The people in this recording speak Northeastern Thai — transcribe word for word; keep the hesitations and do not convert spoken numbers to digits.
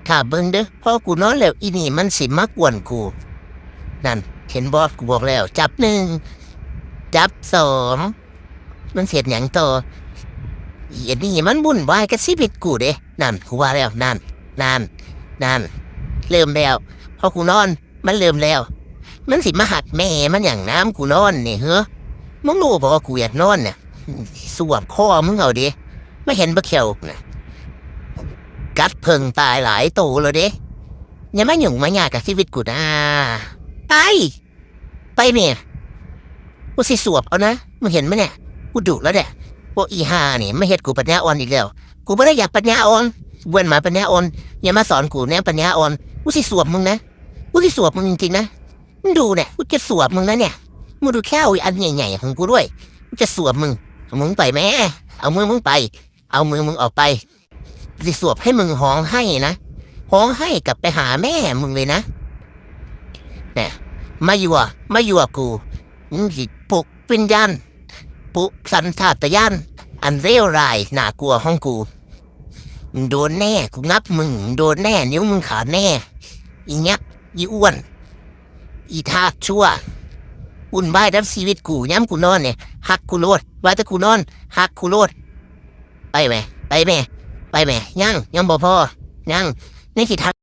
ถ้าเบิ่งเด้อ พอกูนอนแล้วอีนี่มันสิมากวนกู นั่น เห็นบ่ กูบอกแล้ว จับหนึ่ง จับสอง มันสิเฮ็ดหยังต่อ อีอันนี้มันวุ่นวายกับชีวิตกูเด้ นั่น กูว่าแล้ว นั่น นั่น นั่น เริ่มแล้ว พอกูนอน มันเริ่มแล้ว มันสิมาหักแม่มันหยังนำกูนอนนี่เหรอ มึงรู้บ่ว่ากูอยากนอนเนี่ย สวบคอมึงเอาเด้ มาเห็นบ่แข้วน่ะ กัดเพิ่งตายหลายโตแล้วเด้ อย่ามาหยุ่งมายากกับชีวิตกูนะ ไป ไปแม่ กูสิสวบเอานะ มึงเห็นไหมเนี่ย กูดุแล้วเนี่ย พวกอีห่านี่มาเฮ็ดกูปัญญาอ่อนอีกแล้ว กูบ่ได้อยากปัญญาอ่อน เว้นมาปัญญาอ่อน อย่ามาสอนกูแนวปัญญาอ่อน กูสิสวบมึงนะ กูสิสวบมึงจริงๆนะ มึงดูเนี่ย กูจะสวบมึงนะเนี่ย มึงดูแข้วอันใหญ่ๆของกูด้วย กูจะสวบมึง มึงไปแม่ เอามือมึงไป เอามือมึงออกไป สิสวบให้มึงฮ้องไห้นะ ฮ้องไห้กลับไปหาแม่มึงเลยนะ เนี่ย มายั่ว มายั่วกู มึงสิปลุกวิญญาณ ปลุกสัญชาตญาณ อันเลวร้ายน่ากลัวของกู มึงโดนแน่ กูงับมึง มึงโดนแน่ นิ้วมึงขาดแน่ อีเนี้ย อีอ้วน อีทาสชั่ว วุ่นวายกับชีวิตกู ยามกูนอนเนี่ย หักกูโลด ว่าแต่กูนอน หักกูโลด ไปแม่ ไปแม่ ไปแม่ ยัง ยังบ่พอ ยัง นี่สิทัก